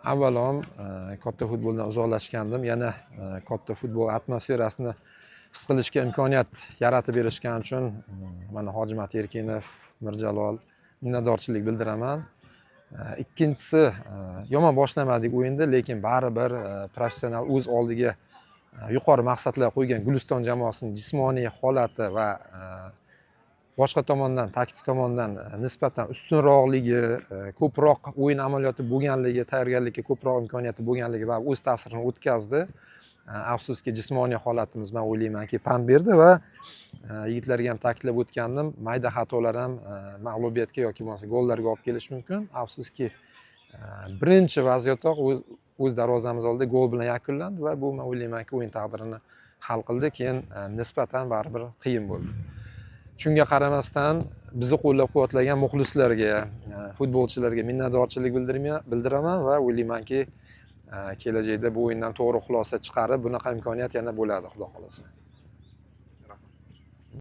Avvalom katta futboldan uzoqlashgandim, yana katta futbol atmosferasini his qilishga imkoniyat yaratib berishgani uchun mana Hojimat Erkinov, Mirjalol, minnatdorchilik bildiraman. Ikkinchisi, yomon boshlamadik o'yinni, lekin baribir professional, o'z oldiga yuqori maqsadlar qo'ygan Guliston jamoasining jismoniy holati va boshqa tomondan, taktik tomondan nisbatan ustunroqligi, ko'proq o'yin amaliyoti bo'lganligi, tayyorgarlikka ko'proq imkoniyati bo'lganligi va o'z ta'sirini o'tkazdi. Afsuski, jismoniy holatimiz, man o'ylaymanki, pand berdi va yigitlarga ham ta'kidlab o'tgandim, mayda xatolar ham mag'lubiyatga yoki bo'lmasa gollarga olib kelishi mumkin. Afsuski, birinchi vaziyatoq o'z darvozamiz oldida gol bilan yakunlandi va bu, man o'ylaymanki, o'yin taqdirini hal qildi. Keyin nisbatan baribir qiyin bo'ldi. Shunga qaramasdan, bizni qo'llab quvvatlagan muxlislarga, futbolchilarga minnatdorchilik bildiraman va o'ylaymanki, kelajakda bu o'yindan to'g'ri xulosa chiqarib, bunaqa imkoniyat yana bo'ladi, xudo xohlasa.